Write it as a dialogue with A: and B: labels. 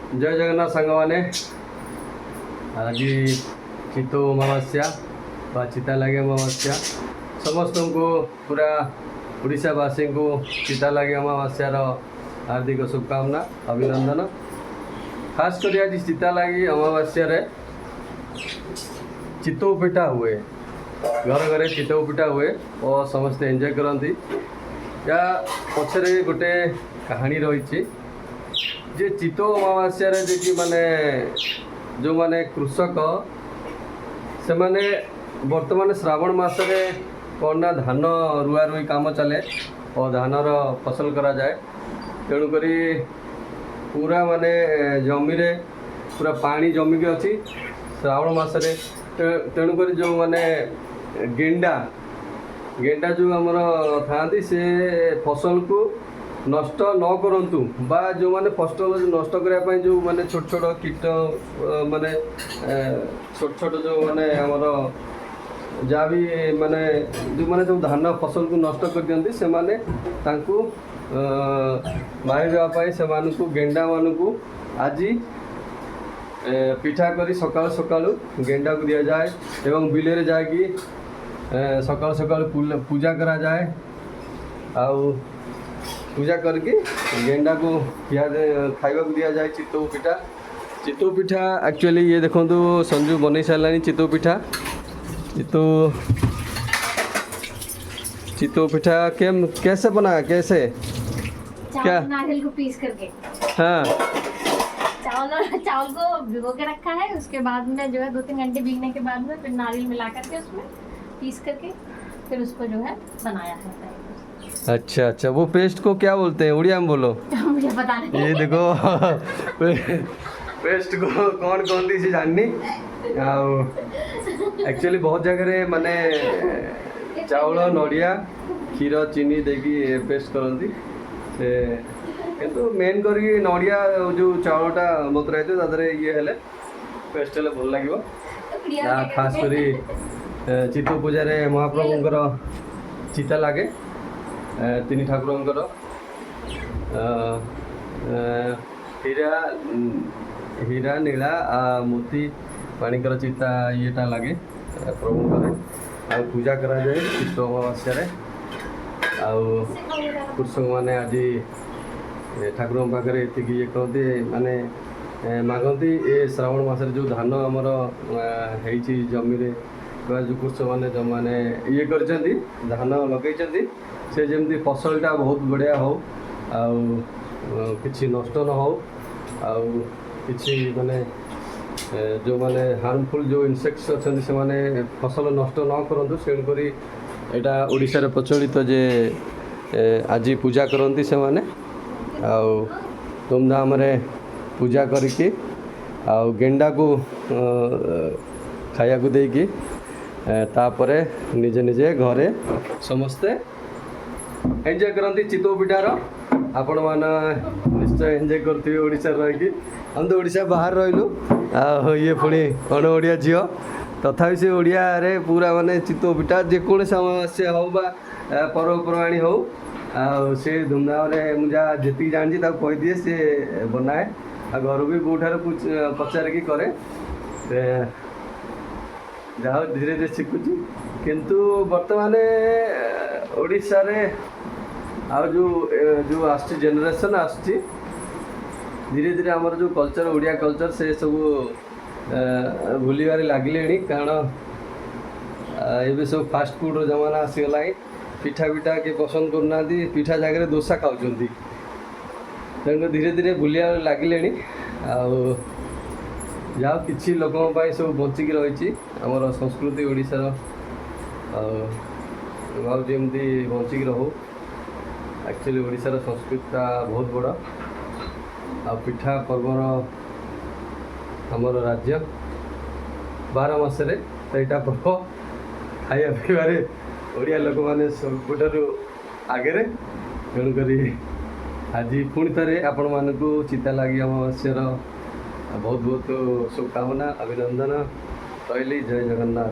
A: ଜୟ ଜଗନ୍ନାଥ ସାଙ୍ଗମାନେ। ଆଜି ଚିତଉ ଅମାବାସ୍ୟା ବା ଚିତାଲାଗି ଅମାବାସ୍ୟା। ସମସ୍ତଙ୍କୁ, ପୁରା ଓଡ଼ିଶାବାସୀଙ୍କୁ ଚିତାଲାଗି ଅମାବାସ୍ୟାର ହାର୍ଦ୍ଦିକ ଶୁଭକାମନା, ଅଭିନନ୍ଦନ। ଖାସ କରି ଆଜି ଚିତାଲାଗି ଅମାବାସ୍ୟାରେ ଚିତଉ ପିଠା ହୁଏ। ଘରେ ଘରେ ଚିତଉ ପିଠା ହୁଏ ଓ ସମସ୍ତେ ଏନ୍ଜୟ କରନ୍ତି। ୟା ପଛରେ ଗୋଟେ କାହାଣୀ ରହିଛି ଯେ ଚିତଉ ଅମାବାସ୍ୟାରେ ଯେ କି ମାନେ ଯେଉଁମାନେ କୃଷକ, ସେମାନେ ବର୍ତ୍ତମାନ ଶ୍ରାବଣ ମାସରେ କ'ଣ ନା ଧାନ ରୁଆ ରୁଇ କାମ ଚାଲେ ଓ ଧାନର ଫସଲ କରାଯାଏ। ତେଣୁକରି ପୁରା ମାନେ ଜମିରେ ପୁରା ପାଣି ଜମିକି ଅଛି ଶ୍ରାବଣ ମାସରେ। ତେଣୁକରି ଯେଉଁମାନେ ଗେଣ୍ଡା ଗେଣ୍ଡା ଯେଉଁ ଆମର ଥାଆନ୍ତି, ସେ ଫସଲକୁ ନଷ୍ଟ ନ କରନ୍ତୁ ବା ଯେଉଁମାନେ ଫସଲ ନଷ୍ଟ କରିବା ପାଇଁ ଯେଉଁମାନେ ଛୋଟ ଛୋଟ କୀଟ ମାନେ ଛୋଟ ଛୋଟ ଯେଉଁମାନେ ଆମର ଯାହା ବି ମାନେ ଯେଉଁମାନେ ସବୁ ଧାନ ଫସଲକୁ ନଷ୍ଟ କରିଦିଅନ୍ତି, ସେମାନେ ତାଙ୍କୁ ମାରିଦେବା ପାଇଁ ସେମାନଙ୍କୁ, ଗେଣ୍ଡାମାନଙ୍କୁ ଆଜି ପିଠା କରି ସକାଳୁ ସକାଳୁ ଗେଣ୍ଡାକୁ ଦିଆଯାଏ ଏବଂ ବିଲରେ ଯାଇକି ସକାଳୁ ସକାଳୁ ପୂଜା କରାଯାଏ। ଆଉ ପୂଜା କରିକି ଗେଣ୍ଡାକୁ ପିଆଜ ଖାଇବାକୁ ଦିଆଯାଏ ଚିତଉ ପିଠା। ଚିତଉ ପିଠା ଆକ୍ଚୁଆଲି ଇଏ ଦେଖନ୍ତୁ, ସଞ୍ଜୁ ବନେଇ ସାରିଲାଣି ଚିତଉ ପିଠା। ଚିତଉ ଚିତଉ ପିଠା कैसे बनाया, कैसे?
B: चावल
A: क्या?
B: नारियल को पीस करके। चावल और चावल को भिगो के रखा है। उसके बाद में जो है 2-3 घंटे भीगने के बाद में फिर नारियल मिला करके उसमें पीस करके फिर उसको जो है बनाया है।
A: अच्छा, वो पेस्ट को क्या बोलते हैं? उड़िया में बोलो।
B: मुझे पता नहीं।
A: ये देखो, ପେଷ୍ଟ କୁ କ'ଣ କହନ୍ତି ସେ ଜାଣିନି। ଆଉ ଆକ୍ଚୁଆଲି ବହୁତ ଜାଗାରେ ମାନେ ଚାଉଳ, ନଡ଼ିଆ, କ୍ଷୀର, ଚିନି ଦେଇକି ପେଷ୍ଟ କରନ୍ତି ସେ। କିନ୍ତୁ ମେନ୍ କରିକି ନଡ଼ିଆ, ଯେଉଁ ଚାଉଳଟା ବତୁରା ହେଇଥିବ, ତା ଦେହରେ ଇଏ ହେଲେ, ପେଷ୍ଟ ହେଲେ ଭଲ ଲାଗିବ। ଖାସ କରି ଚିତଉ ପୂଜାରେ ମହାପ୍ରଭୁଙ୍କର ଚିତା ଲାଗେ, ତିନି ଠାକୁରଙ୍କର ହୀରା ହୀରା, ନୀଳା, ମୋତି ପାଣିଙ୍କର ଚିତା ଇଏଟା ଲାଗେ ପ୍ରଭୁଙ୍କର। ଆଉ ପୂଜା କରାଯାଏ ଚିତଉ ଅମାବାସ୍ୟାରେ। ଆଉ କୃଷକମାନେ ଆଜି ଠାକୁରଙ୍କ ପାଖରେ ଏତିକି ଇଏ କରନ୍ତି, ମାନେ ମାଗନ୍ତି, ଏ ଶ୍ରାବଣ ମାସରେ ଯେଉଁ ଧାନ ଆମର ହେଇଛି ଜମିରେ ବା ଯେଉଁ କୃଷକମାନେ ଯେଉଁମାନେ ଇଏ କରିଛନ୍ତି, ଧାନ ଲଗେଇଛନ୍ତି, ସେ ଯେମିତି ଫସଲଟା ବହୁତ ବଢ଼ିଆ ହଉ ଆଉ କିଛି ନଷ୍ଟ ନ ହଉ ଆଉ କିଛି ମାନେ ଯେଉଁମାନେ ହାର୍ମଫୁଲ୍ ଯେଉଁ ଇନସେକ୍ଟସ୍ ଅଛନ୍ତି, ସେମାନେ ଫସଲ ନଷ୍ଟ ନ କରନ୍ତୁ। ତେଣୁକରି ଏଇଟା ଓଡ଼ିଶାରେ ପ୍ରଚଳିତ ଯେ ଆଜି ପୂଜା କରନ୍ତି ସେମାନେ। ଆଉ ଧୁମଧାମରେ ପୂଜା କରିକି ଆଉ ଗେଣ୍ଡାକୁ ଖାଇବାକୁ ଦେଇକି ତାପରେ ନିଜେ ନିଜେ ଘରେ ସମସ୍ତେ ଏନ୍ଜୟ କରନ୍ତି ଚିତଉ ପିଠାର। ଆପଣମାନେ ନିଶ୍ଚୟ ଏନ୍ଜୟ କରୁଥିବେ ଓଡ଼ିଶାରେ ରହିକି। ଆମେ ତ ଓଡ଼ିଶା ବାହାରେ ରହିଲୁ ଆଉ ଇଏ ପୁଣି ଅଣ ଓଡ଼ିଆ ଝିଅ, ତଥାପି ସେ ଓଡ଼ିଆରେ ପୁରା ମାନେ ଚିତଉ ପିଠା ଯେକୌଣସି ଅମାବାସ୍ୟା ହଉ ବା ପର୍ବପର୍ବାଣୀ ହଉ, ଆଉ ସେ ଧୁମଧାମରେ ମୁଁ ଯାହା ଯେତିକି ଜାଣିଛି ତାକୁ କହିଦିଏ, ସେ ବନାଏ। ଆଉ ଘରୁ ବି ବୋଉଠାରୁ ପଚାରିକି କରେ। ସେ ଯାହା ହଉ ଧୀରେ ଧୀରେ ଶିଖୁଛି। କିନ୍ତୁ ବର୍ତ୍ତମାନ ଓଡ଼ିଶାରେ ଆଉ ଯେଉଁ ଆସୁଛି ଜେନେରେସନ୍ ଆସୁଛି, ଧୀରେ ଧୀରେ ଆମର ଯେଉଁ କଲଚର୍, ଓଡ଼ିଆ କଲଚର୍, ସେ ସବୁ ଭୁଲିବାରେ ଲାଗିଲେଣି। କାରଣ ଏବେ ସବୁ ଫାଷ୍ଟଫୁଡ଼ର ଜମାନା ଆସିଗଲାଣି। ପିଠା ପିଠା କିଏ ପସନ୍ଦ କରୁନାହାନ୍ତି, ପିଠା ଜାଗାରେ ଦୋସା ଖାଉଛନ୍ତି। ତେଣୁ ଧୀରେ ଧୀରେ ଭୁଲିବାରେ ଲାଗିଲେଣି। ଆଉ ଯାହା କିଛି ଲୋକଙ୍କ ପାଇଁ ସବୁ ବଞ୍ଚିକି ରହିଛି ଆମର ସଂସ୍କୃତି ଓଡ଼ିଶାର। ଆଉ ଭାବୁଛି ଏମିତି ବଞ୍ଚିକି ରହୁ। ଆକ୍ଚୁଆଲି ଓଡ଼ିଶାର ସଂସ୍କୃତିଟା ବହୁତ ବଡ଼ ଆଉ ପିଠା ପର୍ବର ଆମର ରାଜ୍ୟ। 12 ମାସରେ 13ଟା ପର୍ବ। ଖାଇବା ପିଇବାରେ ଓଡ଼ିଆ ଲୋକମାନେ ସବୁଠାରୁ ଆଗରେ। ତେଣୁକରି ଆଜି ପୁଣି ଥରେ ଆପଣମାନଙ୍କୁ ଚିତାଲାଗି ଅମାବାସ୍ୟାର ବହୁତ ବହୁତ ଶୁଭକାମନା, ଅଭିନନ୍ଦନ। ରହିଲି, ଜୟ ଜଗନ୍ନାଥ।